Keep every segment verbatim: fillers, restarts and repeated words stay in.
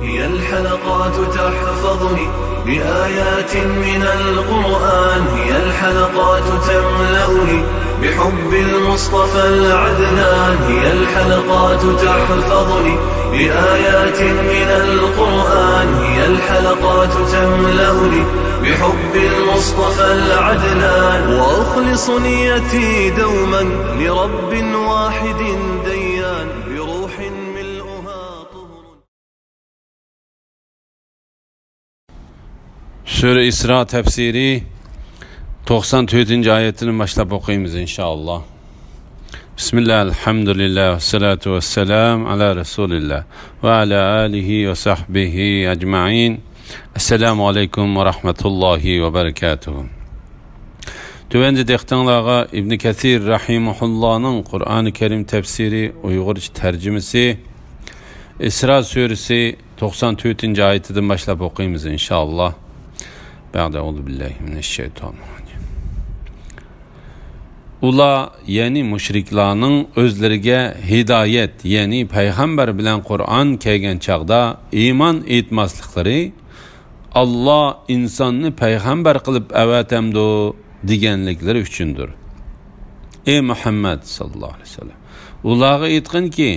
هي الحلقات تحفظني بآيات من القرآن، هي الحلقات تملأني بحب المصطفى العدنان، هي الحلقات تحفظني بآيات من القرآن، هي الحلقات تملأني بحب المصطفى العدنان، وأخلص نيتي دوما لرب واحد ديان، بروح ملؤها طهر. سۈرە ئىسرا تەپسىرى توقسان تۆتىنچى ئايەتتىن باشلاپ ئوقۇيمىز، ئىنشائاللا. بىسمىللا، ئەلھەمدۇلىللا، ۋەسسالاتۇ ۋەسسالامۇ ئەلا رەسۇلىللا ۋە ئەلا ئالىھى ۋە سەھبىھى ئەجمەئىن. ئەسسالامۇ ئەلەيكۇم ۋە رەھمەتۇللاھى ۋە بەرىكاتۇھۇ. تۆۋەندە دىققىتىڭلارغا ئىبن كەسىر رەھىمەھۇللانىڭ قۇرئانى كەرىم تەپسىرى، ئۇيغۇرچە تەرجىمىسى، ئىسرا سۈرىسى، توقسان تۆتىنچى ئايىتىدىن باشلاپ ئوقۇيمىز، ئىنشائاللا. بەئدە، ئەئۇزۇ بىللاھى مىنەششەيتانىررەجىم. ئۇلار، يەنى مۇشرىكلارنىڭ ئۆزلىرىگە ھىدايەت، يەنى پەيغەمبەر بىلەن قۇرئان كەلگەن چاغدا ئىمان ئېيتماسلىقلىرى، «ئاللا ئىنساننى پەيغەمبەر قىلىپ ئەۋەتەمدۇ؟» دېگەنلىكلىرى ئۈچۈندۇر. ئەي مۇھەممەد ساللاللاھۇ ئەلەيھى ۋەسەللەم، ئۇلارغا ئېيتقىنكى،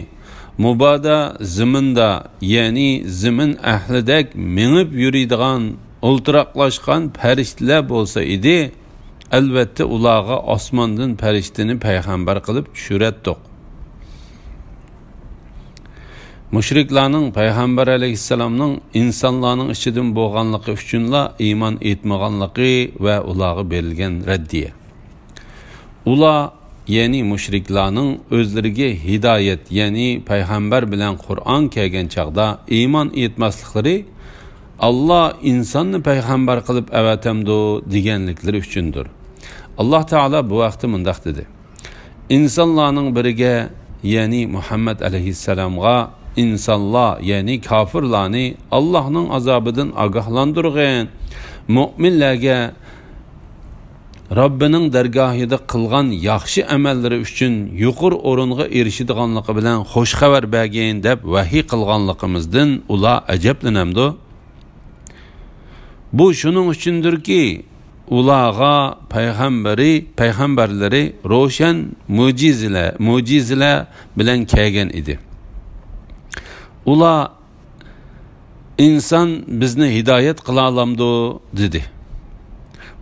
مۇبادا زېمىندا، يەنى زېمىن ئەھلىدەك مېڭىپ يۈرىدىغان، ئولتۇراقلاشقان پەرىشتىلەر بولسا ئىدى، ئەلۋەتتە ئۇلارغا ئاسماندىن پەرىشتىنى پەيغەمبەر قىلىپ چۈشۈرەتتۇق. مۇشرىكلارنىڭ پەيغەمبەر ئەلەيھىسسالامنىڭ ئىنسانلارنىڭ ئىچىدىن بولغانلىقى ئۈچۈنلا ئىمان ئېيتمىغانلىقى ۋە ئۇلارغا بېرىلگەن رەددىيە. ئۇلار، يەنى مۇشرىكلارنىڭ ئۆزلىرىگە ھىدايەت، يەنى پەيغەمبەر بىلەن قۇرئان كەلگەن چاغدا ئىمان ئېيتماسلىقلىرى، «ئاللا ئىنساننى پەيغەمبەر قىلىپ ئەۋەتەمدۇ؟» دېگەنلىكلىرى ئۈچۈندۇر. ئاللا تائالا بۇ ھەقتە مۇنداق دېدى: ئىنسانلارنىڭ بىرىگە، يەنى مۇھەممەد ئەلەيھىسسالامغا، ئىنسانلار، يەنى كاپىرلارنى ئاللاھنىڭ ئازابىدىن ئاگاھلاندۇرغىن، مۆمىنلەرگە رەببىنىڭ دەرگاھىدا قىلغان ياخشى ئەمەللىرى ئۈچۈن يۇقىرى ئورۇنغا ئېرىشىدىغانلىقى بىلەن خۇش خەۋەر بەرگىن دەپ ۋەھىي قىلغانلىقىمىزدىن ئۇلار ئەجەبلىنەمدۇ؟ بۇ شۇنىڭ ئۈچۈندۇركى، ئۇلارغا پەيغەمبىرى، پەيغەمبەرلىرى روشەن مۆجىزىلەر، مۆجىزىلەر بىلەن كەلگەن ئىدى. ئۇلار، «ئىنسان بىزنى ھىدايەت قىلالامدۇ؟» دېدى.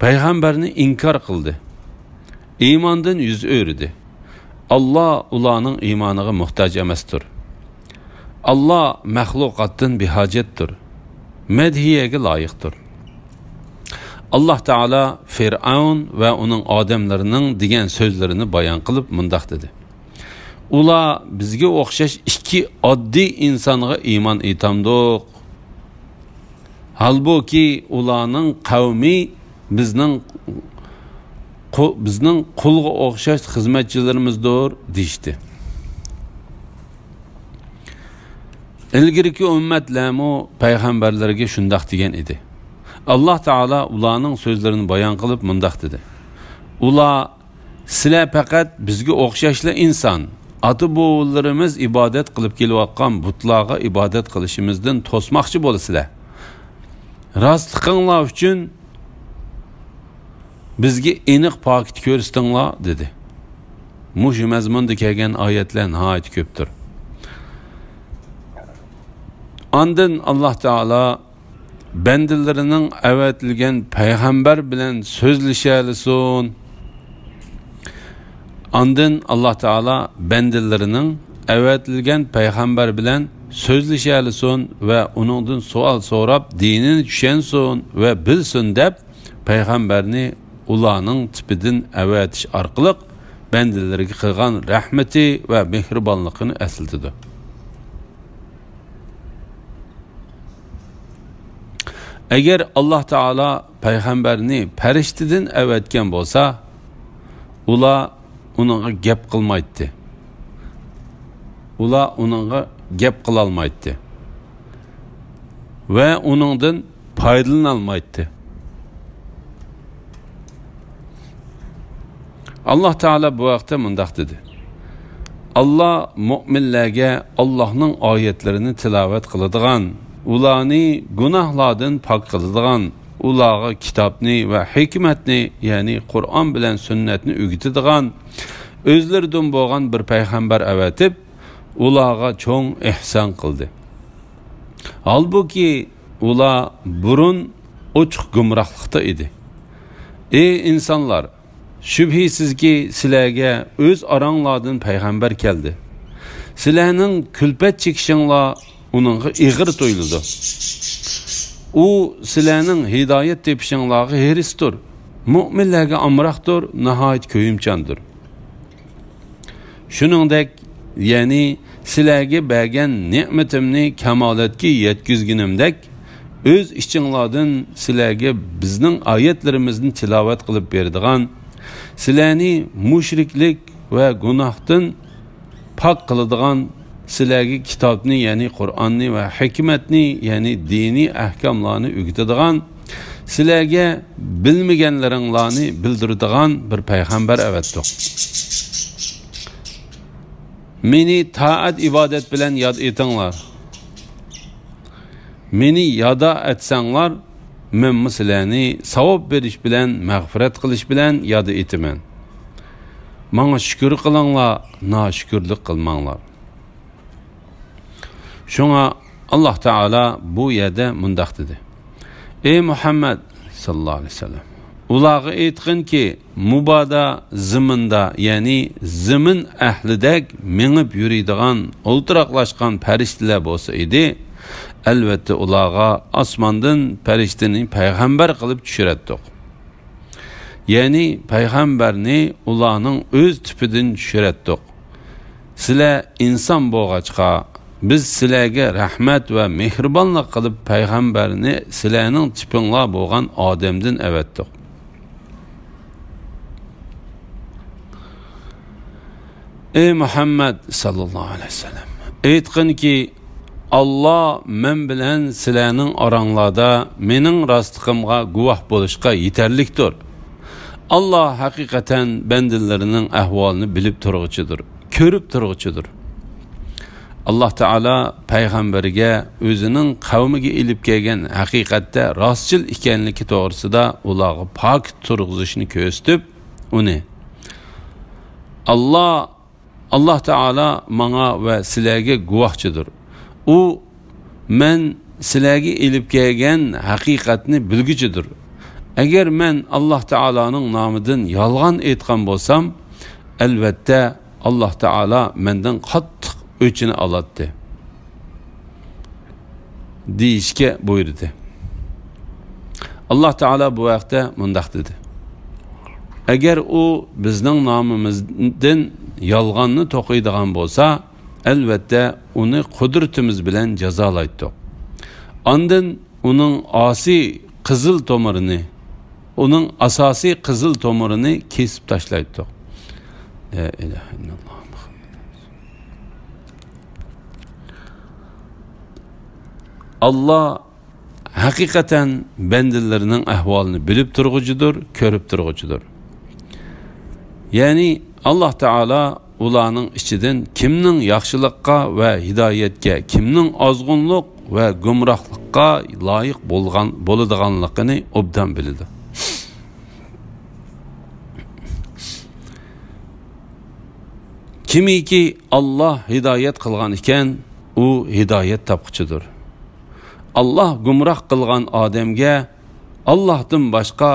پەيغەمبەرنى ئىنكار قىلدى. ئىماندىن يۈز ئۆرۈدى. ئاللا ئۇلارنىڭ ئىمانىغا موھتاج ئەمەستۇر. ئاللا مەخلۇقاتتىن بىھاجەتتۇر. مەدھىيەگە لايىقتۇر. ئاللا تائالا فىرئەۋن ۋە ئۇنىڭ ئادەملىرىنىڭ دېگەن سۆزلىرىنى بايان قىلىپ مۇنداق دېدى: ئۇلار بىزگە ئوخشاش ئىككى ئاددىي ئىنسانغا ئىمان ئېيتامدۇق؟ ھالبۇكى، ئۇلارنىڭ قەۋمى بىزنىڭ قۇ-، بىزنىڭ قۇلغا ئوخشاش خىزمەتچىلىرىمىزدۇر، دېيىشتى. ئىلگىرىكى ئۈممەتلەرمۇ پەيغەمبەرلىرىگە شۇنداق دېگەن ئىدى. ئاللا تائالا ئۇلارنىڭ سۆزلىرىنى بايان قىلىپ مۇنداق دېدى: ئۇلار، سىلەر پەقەت بىزگە ئوخشاشلا ئىنسان. ئاتا-بوۋىلىرىمىز ئىبادەت قىلىپ كېلىۋاتقان بۇتلارغا ئىبادەت قىلىشىمىزدىن توسماقچى بولىسىلەر. راستلىقىڭلار ئۈچۈن بىزگە ئېنىق پاكىت كۆرسىتىڭلار، دېدى. مۇشۇ مەزمۇندا كەلگەن ئايەتلەر ناھايىتى كۆپتۇر. ئاندىن ئاللا تائالا بەندىلىرىنىڭ ئەۋەتىلگەن پەيغەمبەر بىلەن سۆزلىشەلىسۇن. ئاندىن ئاللا تائالا بەندىلىرىنىڭ ئەۋەتىلگەن پەيغەمبەر بىلەن سۆزلىشەلىسۇن ۋە ئۇنىڭدىن سوئال سوراپ، دىنىنى چۈشەنسۇن ۋە بىلسۇن دەپ، پەيغەمبەرنى ئۇلارنىڭ تىپىدىن ئەۋەتىش ئارقىلىق بەندىلىرىگە قىلغان رەھمىتى ۋە مېھرىبانلىقىنى ئەسلىتىدۇ. ئەگەر ئاللا تائالا پەيغەمبەرنى پەرىشتىدىن ئەۋەتكەن بولسا، ئۇلار ئۇنىڭغا گەپ قىلمايتتى. ئۇلار ئۇنىڭغا گەپ قىلالمايتتى ۋە ئۇنىڭدىن پايدىلىنالمايتتى. ئاللا تائالا بۇ ھەقتە مۇنداق دېدى: ئاللا مۆمىنلەرگە ئاللانىڭ ئايەتلىرىنى تىلاۋەت قىلىدىغان، ئۇلارنى گۇناھلاردىن پاك قىلىدىغان، ئۇلارغا كىتابنى ۋە ھېكمەتنى، يەنى قۇرئان بىلەن سۈننەتنى ئۆگىتىدىغان، ئۆزلىرىدىن بولغان بىر پەيغەمبەر ئەۋەتىپ، ئۇلارغا چوڭ ئېھسان قىلدى. ھالبۇكى، ئۇلار بۇرۇن ئوچۇق گۇمراھلىقتا ئىدى. ئەي ئىنسانلار! شۈبھىسىزكى، سىلەرگە ئۆز ئاراڭلاردىن پەيغەمبەر كەلدى. سىلەرنىڭ كۈلپەت چېكىشىڭلار ئۇنىڭغا ئېغىر تۇيۇلىدۇ. ئۇ سىلەرنىڭ ھىدايەت تېپىشىڭلارغا ھېرىستۇر، مۆمىنلەرگە ئامراقتۇر، ناھايىتى كۆيۈمچاندۇر. شۇنىڭدەك، يەنى سىلەرگە بەرگەن نېمىتىمنى كامالەتكە يەتكۈزگىنىمدەك، ئۆز ئىچىڭلاردىن سىلەرگە بىزنىڭ ئايەتلىرىمىزنى تىلاۋەت قىلىپ بېرىدىغان، سىلەرنى مۇشرىكلىك ۋە گۇناھتىن پاك قىلىدىغان، سىلەرگە كىتابنى، يەنى قۇرئاننى ۋە ھېكمەتنى، يەنى دىنىي ئەھكاملارنى ئۆگىتىدىغان، سىلەرگە بىلمىگەنلىرىڭلارنى بىلدۈرىدىغان بىر پەيغەمبەر ئەۋەتتۇق. مېنى تائەت-ئىبادەت بىلەن ياد ئېتىڭلار. مېنى يادا ئەتسەڭلار، مەنمۇ سىلەرنى ساۋاب بېرىش بىلەن، مەغپىرەت قىلىش بىلەن يادا ئېتىمەن. ماڭا شۈكۈر قىلىڭلار، ناشۈكۈرلۈك قىلماڭلار. شۇڭا ئاللاھ تائالا بۇ يەردە مۇنداق دېدى: ئەي مۇھەممەد ساللاللاھۇ ئەلەيھى ۋەسەللەم، ئۇلارغا ئېيتقىنكى، مۇبادا زېمىندا، يەنى زېمىن ئەھلىدەك مېڭىپ يۈرىدىغان، ئولتۇراقلاشقان پەرىشتىلەر بولسا ئىدى، ئەلۋەتتە ئۇلارغا ئاسماندىن پەرىشتىنى پەيغەمبەر قىلىپ چۈشۈرەتتۇق. يەنى پەيغەمبەرنى ئۇلارنىڭ ئۆز تىپىدىن چۈشۈرەتتۇق. سىلەر ئىنسان بولغاچقا، بىز سىلەرگە رەھمەت ۋە مېھرىبانلىق قىلىپ پەيغەمبەرنى سىلەرنىڭ تىپىڭلار بولغان ئادەمدىن ئەۋەتتۇق. ئەي مۇھەممەد ساللاللاھۇ ئەلەيھى ۋەسەللەم، ئېيتقىنكى، ئاللاھ مەن بىلەن سىلەرنىڭ ئاراڭلاردا مېنىڭ راستلىقىمغا گۇۋاھ بولۇشقا يېتەرلىكتۇر. ئاللاھ ھەقىقەتەن بەندىلىرىنىڭ ئەھۋالىنى بىلىپ تۇرغۇچىدۇر، كۆرۈپ تۇرغۇچىدۇر. ئاللاھ تائالا پەيغەمبەرگە ئۆزىنىڭ قەۋمىگە ئېلىپ كەلگەن ھەقىقەتتە راستچىل ئىكەنلىكى توغرىسىدا ئۇلارغا پاكىت تۇرغۇزۇشنى كۆرسىتىپ، ئۇنى، ئاللاھ، ئاللاھ تائالا ماڭا ۋە سىلەرگە گۇۋاھچىدۇر. ئۇ مەن سىلەرگە ئېلىپ كەلگەن ھەقىقەتنى بىلگۈچىدۇر. ئەگەر مەن ئاللاھ تائالانىڭ نامىدىن يالغان ئېيتقان بولسام، ئەلۋەتتە ئاللاھ تائالا مەندىن قاتتىق ئۆچىنى ئالاتتى، دېيىشكە بۇيرۇدى. ئاللاھ تائالا بۇ ھەقتە مۇنداق دېدى: ئەگەر ئۇ بىزنىڭ نامىمىزدىن يالغاننى توقۇيدىغان بولسا، ئەلۋەتتە ئۇنى قۇدرىتىمىز بىلەن جازالايتتۇق. ئاندىن ئۇنىڭ ئاسىي قىزىل تومۇرىنى، ئۇنىڭ ئاساسىي قىزىل تومۇرىنى كېسىپ تاشلايتتۇق. لا ئىلاھە ئىللاللاھ مۇھەممەد. ئاللاھ ھەقىقەتەن بەندىلىرىنىڭ ئەھۋالىنى بىلىپ تۇرغۇچىدۇر، كۆرۈپ تۇرغۇچىدۇر. يەنى ئاللاھ تائالا ئۇلارنىڭ ئىچىدىن كىمنىڭ ياخشىلىققا ۋە ھىدايەتكە، كىمنىڭ ئازغۇنلۇق ۋە گۇمراھلىققا لايىق بولغان، بولىدىغانلىقىنى ئوبدان بىلىدۇ. كىمكى ئاللاھ ھىدايەت قىلغان ئىكەن، ئۇ ھىدايەت تاپقۇچىدۇر. ئاللاھ گۇمراھ قىلغان ئادەمگە ئاللاھتىن باشقا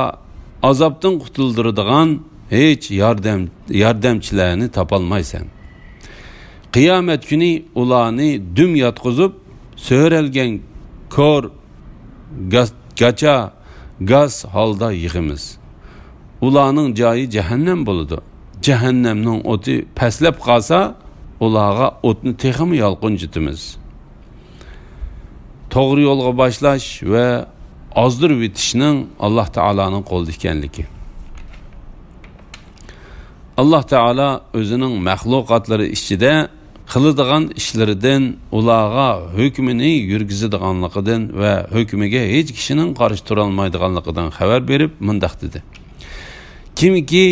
ئازابتىن قۇتۇلدۇرىدىغان ھېچ ياردەم، ياردەمچىلەرنى تاپالمايسەن. قىيامەت كۈنى ئۇلارنى دۈم ياتقۇزۇپ، سۆرەلگەن كور، گاس-، گاچا، گاس ھالدا يىغىمىز. ئۇلارنىڭ جايى جەھەننەم بولىدۇ. جەھەننەمنىڭ ئوتى پەسلەپ قالسا، ئۇلارغا ئوتنى تېخىمۇ يالقۇنجىتىمىز. توغرا يولغا باشلاش ۋە ئازدۇرۇۋېتىشنىڭ ئاللاھ تائالانىڭ قولىدا ئىكەنلىكى. ئاللاھ تائالا ئۆزىنىڭ مەخلۇقاتلىرى ئىچىدە قىلىدىغان ئىشلىرىدىن، ئۇلارغا ھۆكمىنى يۈرگۈزىدىغانلىقىدىن ۋە ھۆكمىگە ھېچ كىشىنىڭ قارشى تۇرالمايدىغانلىقىدىن خەۋەر بېرىپ مۇنداق دېدى: كىمكى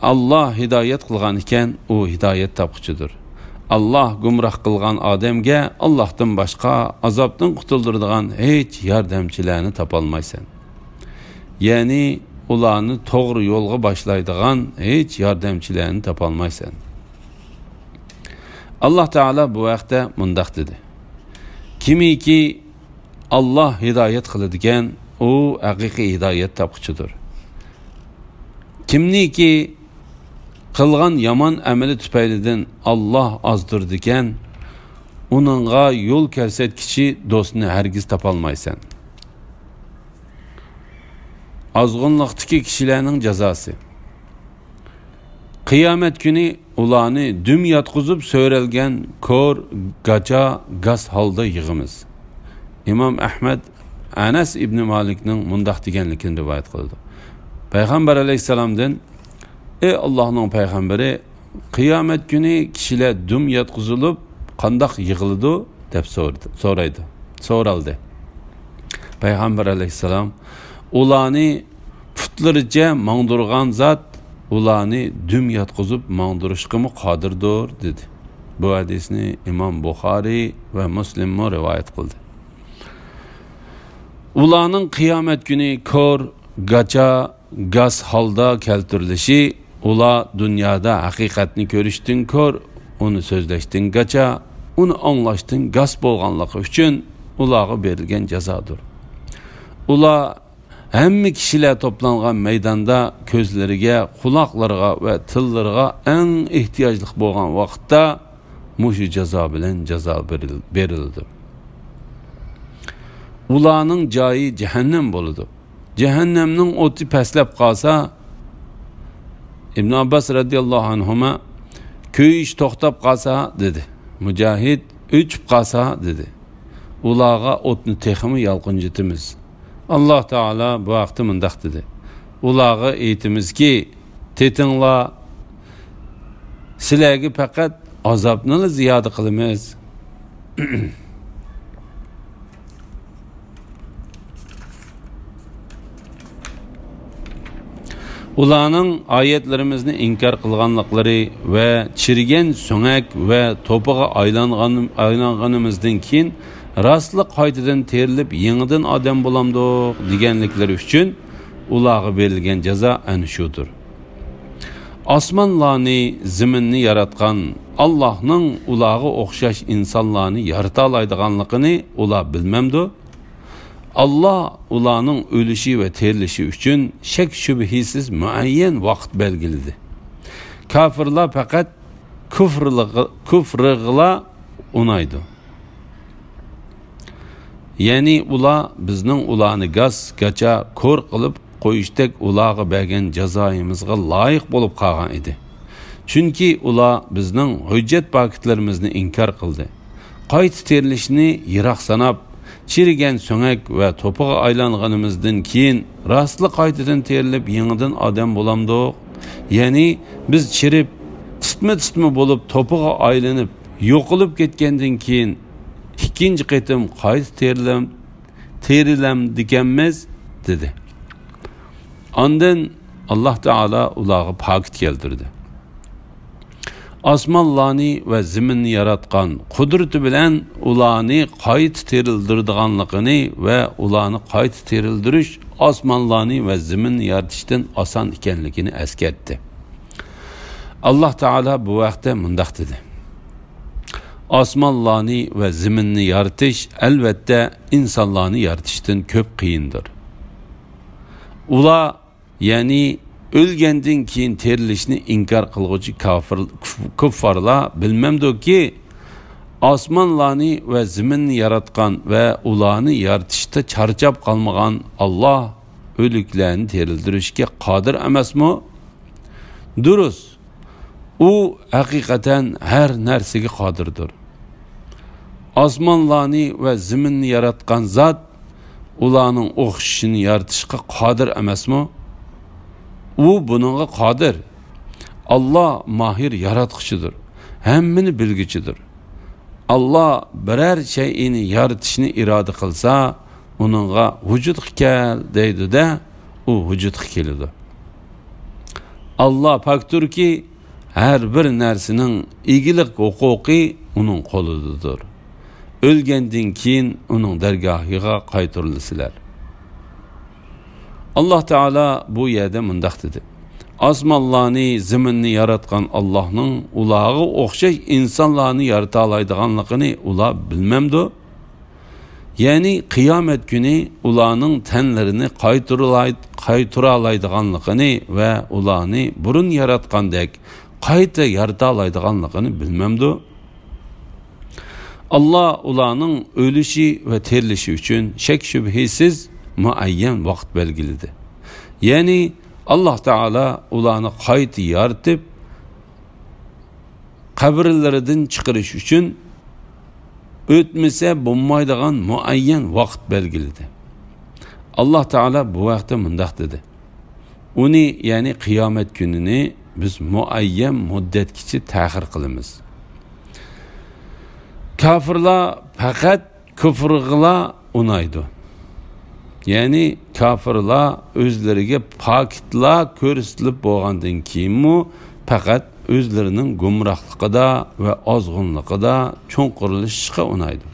ئاللاھ ھىدايەت قىلغان ئىكەن، ئۇ ھىدايەت تاپقۇچىدۇر. ئاللاھ گۇمراھ قىلغان ئادەمگە ئاللاھتىن باشقا ئازابتىن قۇتۇلدۇرىدىغان ھېچ ياردەمچىلەرنى تاپالمايسەن. يەنى ئۇلارنى توغرا يولغا باشلايدىغان ھېچ ياردەمچىلەرنى تاپالمايسەن. ئاللاھ تائالا بۇ ھەقتە مۇنداق دېدى: كىمكى ئاللاھ ھىدايەت قىلىدىكەن، ئۇ ھەقىقىي ھىدايەت تاپقۇچىدۇر. كىمنىكى قىلغان يامان ئەمىلى تۈپەيلىدىن ئاللاھ ئازدۇرىدىكەن، ئۇنىڭغا يول كۆرسەتكۈچى دوستنى ھەرگىز تاپالمايسەن. ئازغۇنلۇقتىكى كىشىلەرنىڭ جازاسى. قىيامەت كۈنى ئۇلارنى دۈم ياتقۇزۇپ، سۆرەلگەن كور، گاچا، گاس ھالدا يىغىمىز. ئىمام ئەھمەد ئەنەس ئىبنى مالىكنىڭ مۇنداق دېگەنلىكىنى رىۋايەت قىلىدۇ. پەيغەمبەر ئەلەيھىسسالامدىن: ئەي ئاللاھنىڭ پەيغەمبىرى، قىيامەت كۈنى كىشىلەر دۈم ياتقۇزۇلۇپ، قانداق يىغىلىدۇ؟ دەپ سورىدى، سورايدۇ، سورالدى. پەيغەمبەر ئەلەيھىسسالام: ئۇلارنى پۇتلىرىچە ماڭدۇرغان زات ئۇلارنى دۈم ياتقۇزۇپ ماڭدۇرۇشقىمۇ قادىردۇر، دېدى. بۇ ھەدىسنى ئىمام بۇخارىي ۋە مۇسلىممۇ رىۋايەت قىلدى. ئۇلارنىڭ قىيامەت كۈنى كور، گاچا، گاس ھالدا كەلتۈرۈلۈشى، ئۇلار دۇنيادا ھەقىقەتنى كۆرۈشتىن كور، ئۇنى سۆزلەشتىن گاچا، ئۇنى ئاڭلاشتىن گاس بولغانلىقى ئۈچۈن ئۇلارغا بېرىلگەن جازادۇر. ئۇلار ھەممە كىشىلەر توپلانغان مەيداندا كۆزلىرىگە، قۇلاقلىرىغا ۋە تىللىرىغا ئەڭ ئېھتىياجلىق بولغان ۋاقىتتا مۇشۇ جازا بىلەن جازا بېرىل-، بېرىلىدۇ. ئۇلارنىڭ جايى جەھەننەم بولىدۇ. جەھەننەمنىڭ ئوتى پەسلەپ قالسا، ئىبن ئابباس رەزىياللاھۇ ئەنھۇما، كۆيۈش توختاپ قالسا، دېدى. مۇجاھىد، ئۆچۈپ قالسا، دېدى. ئۇلارغا ئوتنى تېخىمۇ يالقۇنجىتىمىز. ئاللاھ تائالا بۇ ھەقتە مۇنداق دېدى: ئۇلارغا ئېيتىمىزكى، تېتىڭلار، سىلەرگە پەقەت ئازابنىلا زىيادە قىلىمىز. ئۇلارنىڭ ئايەتلىرىمىزنى ئىنكار قىلغانلىقلىرى ۋە چىرىگەن سۆڭەك ۋە توپىغا ئايلانغان، ئايلانغىنىمىزدىن كېيىن راستلا قايتىدىن تېرىلىپ يېڭىدىن ئادەم بولامدۇق دېگەنلىكلىرى ئۈچۈن ئۇلارغا بېرىلگەن جازا ئەنە شۇدۇر. ئاسمانلارنى، زېمىننى ياراتقان ئاللاھنىڭ ئۇلارغا ئوخشاش ئىنسانلارنى يارىتالايدىغانلىقىنى ئۇلار بىلمەمدۇ؟ ئاللاھ ئۇلارنىڭ ئۆلۈشى ۋە تىرىلىشى ئۈچۈن شەك-شۈبھىسىز مۇئەييەن ۋاقىت بەلگىلىدى. كاپىرلار پەقەت كۇفرلىقى-، كۇفرىغىلا ئۇنايدۇ. يەنى ئۇلار بىزنىڭ ئۇلارنى گاس-گاچا كور قىلىپ قويۇشتەك ئۇلارغا بەرگەن جازايىمىزغا لايىق بولۇپ قالغان ئىدى. چۈنكى ئۇلار بىزنىڭ ھۆججەت پاكىتلىرىمىزنى ئىنكار قىلدى. قايتا تىرىلىشنى يىراق ساناپ، چىرىگەن سۆڭەك ۋە توپىغا ئايلانغىنىمىزدىن كېيىن راستلا قايتىدىن تىرىلىپ يېڭىدىن ئادەم بولامدۇق؟ يەنى بىز چىرىپ، تىتما-تىتما بولۇپ توپىغا ئايلىنىپ يوقىلىپ كەتكەندىن كېيىن ئىككىنچى قېتىم قايتا تىرىلەم-، تىرىلەمدىكەنمىز؟ دېدى. ئاندىن ئاللاھ تائالا ئۇلارغا پاكىت كەلتۈردى. ئاسمانلارنى ۋە زېمىننى ياراتقان قۇدرىتى بىلەن ئۇلارنى قايتا تىرىلدۈرىدىغانلىقىنى ۋە ئۇلارنى قايتا تىرىلدۈرۈش ئاسمانلارنى ۋە زېمىننى يارىتىشتىن ئاسان ئىكەنلىكىنى ئەسكەرتتى. ئاللاھ تائالا بۇ ھەقتە مۇنداق دېدى: ئاسمانلارنى ۋە زېمىننى يارىتىش، ئەلۋەتتە، ئىنسانلارنى يارىتىشتىن كۆپ قىيىندۇر. ئۇلار، يەنى ئۆلگەندىن كېيىن تىرىلىشنى ئىنكار قىلغۇچى كاپىر، كۇف-، كۇففارلار بىلمەمدۇكى، ئاسمانلارنى ۋە زېمىننى ياراتقان ۋە ئۇلارنى يارىتىشتا چارچاپ قالمىغان ئاللاھ ئۆلۈكلەرنى تىرىلدۈرۈشكە قادىر ئەمەسمۇ؟ دۇرۇس، ئۇ ھەقىقەتەن ھەر نەرسىگە قادىردۇر. ئاسمانلارنى ۋە زېمىننى ياراتقان زات ئۇلارنىڭ ئوخشىشىنى يارىتىشقا قادىر ئەمەسمۇ؟ ئۇ بۇنىڭغا قادىر. ئاللاھ ماھىر ياراتقۇچىدۇر، ھەممىنى بىلگۈچىدۇر. ئاللاھ بىرەر شەيئىنى يارىتىشنى ئىرادە قىلسا، ئۇنىڭغا ۋۇجۇدقا كەل دەيدۇ-دە، ئۇ ۋۇجۇدقا كېلىدۇ. ئاللاھ پاكتۇركى، ھەر بىر نەرسىنىڭ ئىگىلىك ھوقۇقى ئۇنىڭ قولىدىدۇر. ئۆلگەندىن كېيىن ئۇنىڭ دەرگاھىغا قايتۇرۇلىسىلەر. ئاللاھ تائالا بۇ يەردە مۇنداق دېدى: ئاسمانلارنى، زېمىننى ياراتقان ئاللاھنىڭ ئۇلارغا ئوخشاش ئىنسانلارنى يارىتالايدىغانلىقىنى ئۇلار بىلمەمدۇ؟ يەنى قىيامەت كۈنى ئۇلارنىڭ تەنلىرىنى قايتۇرۇلاي-، قايتۇرالايدىغانلىقىنى ۋە ئۇلارنى بۇرۇن ياراتقاندەك قايتا يارىتالايدىغانلىقىنى بىلمەمدۇ؟ ئاللاھ ئۇلارنىڭ ئۆلۈشى ۋە تىرىلىشى ئۈچۈن شەك-شۈبھىسىز مۇئەييەن ۋاقىت بەلگىلىدى. يەنى ئاللاھ تائالا ئۇلارنى قايتا يارىتىپ، قەبرىلىرىدىن چىقىرىش ئۈچۈن ئۆتمىسە بولمايدىغان مۇئەييەن ۋاقىت بەلگىلىدى. ئاللاھ تائالا بۇ ھەقتە مۇنداق دېدى: ئۇنى، يەنى قىيامەت كۈنىنى بىز مۇئەييەن مۇددەتكىچە تەخىر قىلىمىز. كاپىرلار پەقەت كۇفرىغىلا ئۇنايدۇ. يەنى كاپىرلار ئۆزلىرىگە پاكىتلار كۆرسىتىلىپ بولغاندىن كېيىنمۇ پەقەت ئۆزلىرىنىڭ گۇمراھلىقىدا ۋە ئازغۇنلۇقىدا چوڭقۇرلىشىشقا ئۇنايدۇ.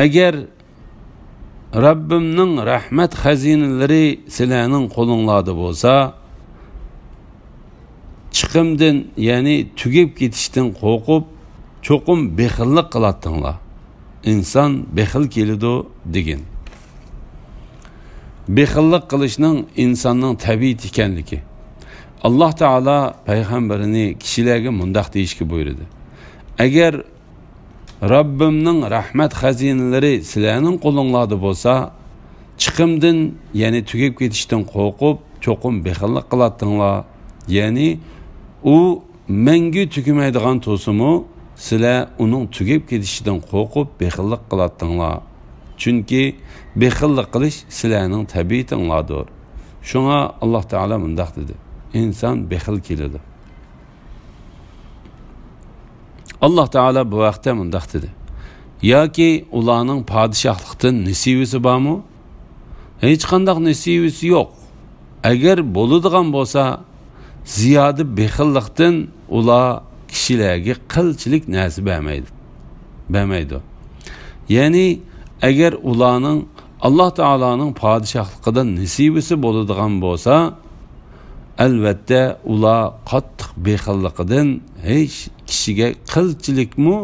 ئەگەر رەببىمنىڭ رەھمەت خەزىنىلىرى سىلەرنىڭ قولۇڭلاردا بولسا، چىقىمدىن، يەنى تۈگەپ كېتىشتىن قورقۇپ، چوقۇم بېخىللىق قىلاتتىڭلار. ئىنسان بېخىل كېلىدۇ دېگىن. بېخىللىق قىلىشنىڭ ئىنساننىڭ تەبىئىتى ئىكەنلىكى. ئاللاھ تائالا پەيغەمبىرىنى كىشىلەرگە مۇنداق دېيىشكە بۇيرۇدى: ئەگەر رەببىمنىڭ رەھمەت خەزىنىلىرى سىلەرنىڭ قولۇڭلاردا بولسا، چىقىمدىن، يەنى تۈگەپ كېتىشتىن قورقۇپ، چوقۇم بېخىللىق قىلاتتىڭلار. يەنى ئۇ مەڭگۈ تۈگىمەيدىغان تۇرسىمۇ، سىلەر ئۇنىڭ تۈگەپ كېتىشىدىن قورقۇپ بېخىللىق قىلاتتىڭلار. چۈنكى بېخىللىق قىلىش سىلەرنىڭ تەبىئىتىڭلاردۇر. شۇڭا ئاللاھ تائالا مۇنداق دېدى: ئىنسان بېخىل كېلىدۇ. ئاللاھ تائالا بۇ ھەقتە مۇنداق دېدى: ياكى ئۇلارنىڭ پادىشاھلىقتىن نېسىۋىسى بارمۇ؟ ھېچقانداق نېسىۋىسى يوق. ئەگەر بولىدىغان بولسا، زىيادە بېخىللىقتىن ئۇلار كىشىلەرگە قىلچىلىك نەرسە بەرمەيدۇ، بەرمەيدۇ. يەنى ئەگەر ئۇلارنىڭ ئاللاھ تائالانىڭ پادىشاھلىقىدا نېسىۋىسى بولىدىغان بولسا، ئەلۋەتتە، ئۇلار قاتتىق بېخىللىقىدىن ھېچ كىشىگە قىلچىلىكمۇ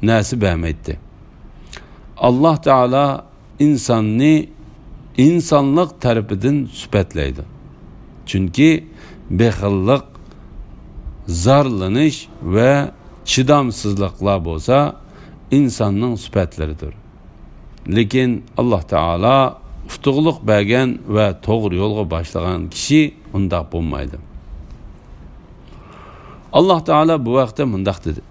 نەرسە بەرمەيتتى. ئاللاھ تائالا ئىنساننى ئىنسانلىق تەرىپىدىن سۈپەتلەيدۇ. چۈنكى بېخىللىق، زارلىنىش ۋە چىدامسىزلىقلار بولسا ئىنساننىڭ سۈپەتلىرىدۇر. لېكىن ئاللاھ تائالا ئۇتۇقلۇق بەرگەن ۋە توغرا يولغا باشلىغان كىشى ئۇنداق بولمايدۇ. ئاللاھ تائالا بۇ ھەقتە مۇنداق دېدى: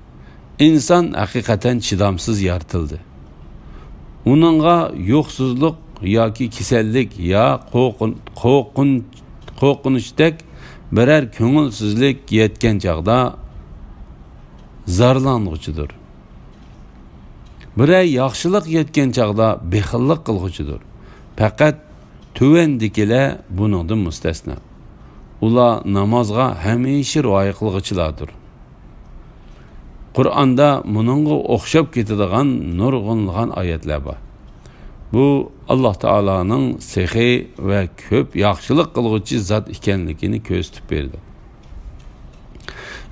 ئىنسان ھەقىقەتەن چىدامسىز يارىتىلدى. ئۇنىڭغا يوقسۇزلۇق ياكى كېسەللىك يا قورقۇن-، قورقۇن-، قورقۇنچتەك بىرەر كۆڭۈلسىزلىك يەتكەن چاغدا زارلانغۇچىدۇر. بىرەر ياخشىلىق يەتكەن چاغدا بېخىللىق قىلغۇچىدۇر. پەقەت تۆۋەندىكىلەر بۇنىڭدىن مۇستەسنا. ئۇلار نامازغا ھەمىشە رىئايە قىلغۇچىلاردۇر. قۇرئاندا مۇنىڭغا ئوخشاپ كېتىدىغان نۇرغۇنلىغان ئايەتلەر بار. بۇ ئاللاھ تائالانىڭ سېخىي ۋە كۆپ ياخشىلىق قىلغۇچى زات ئىكەنلىكىنى كۆرسىتىپ بېرىدۇ.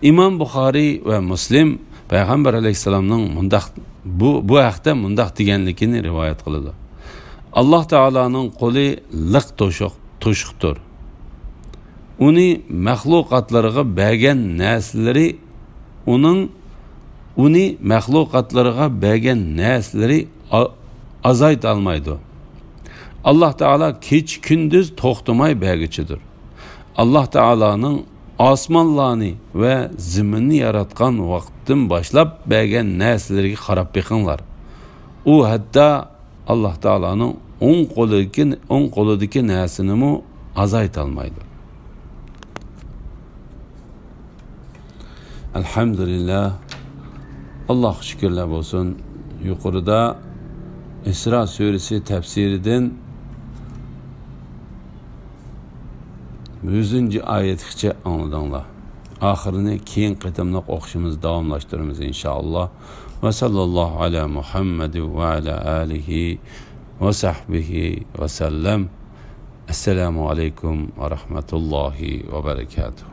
ئىمام بۇخارىي ۋە مۇسلىم پەيغەمبەر ئەلەيھىسسالامنىڭ مۇنداق، بۇ، بۇ ھەقتە مۇنداق دېگەنلىكىنى رىۋايەت قىلىدۇ: ئاللاھ تائالانىڭ قولى لىق توشۇق، توشۇقتۇر. ئۇنى مەخلۇقاتلىرىغا بەرگەن نەرسىلىرى، ئۇنىڭ، ئۇنى مەخلۇقاتلىرىغا بەرگەن نەرسىلىرى ئا-، ئازايتالمايدۇ. ئاللاھ تائالا كېچە-كۈندۈز توختىماي بەرگۈچىدۇر. ئاللاھ تائالانىڭ ئاسمانلارنى ۋە زېمىننى ياراتقان ۋاقىتتىن باشلاپ بەرگەن نەرسىلىرىگە قاراپ بېقىڭلار. ئۇ ھەتتا ئاللاھ تائالانىڭ ئوڭ قولىدىكى، ئوڭ قولىدىكى نەرسىنىمۇ ئازايتالمايدۇ. ئەلھەمدۇلىللاھ. ئاللاھقا شۈكۈرلەر بولسۇن. يۇقىرىدا ئىسرا سۈرىسى تەپسىرىدىن يۈزىنچى ئايەتكىچە ئاڭلىدىڭلار. ئاخىرىنى كېيىنكى قېتىملىق ئوقۇشىمىز داۋاملاشتۇرىمىز، ئىنشائاللا. ۋە ساللاللاھۇ ئەلە مۇھەممەد ۋە ئەلە ئالىھى ۋە سەھبىھى ۋە سەللەم. ئەسسالامۇ ئەلەيكۇم ۋە رەھمەتۇللاھى ۋە بەرەكاتۇھ.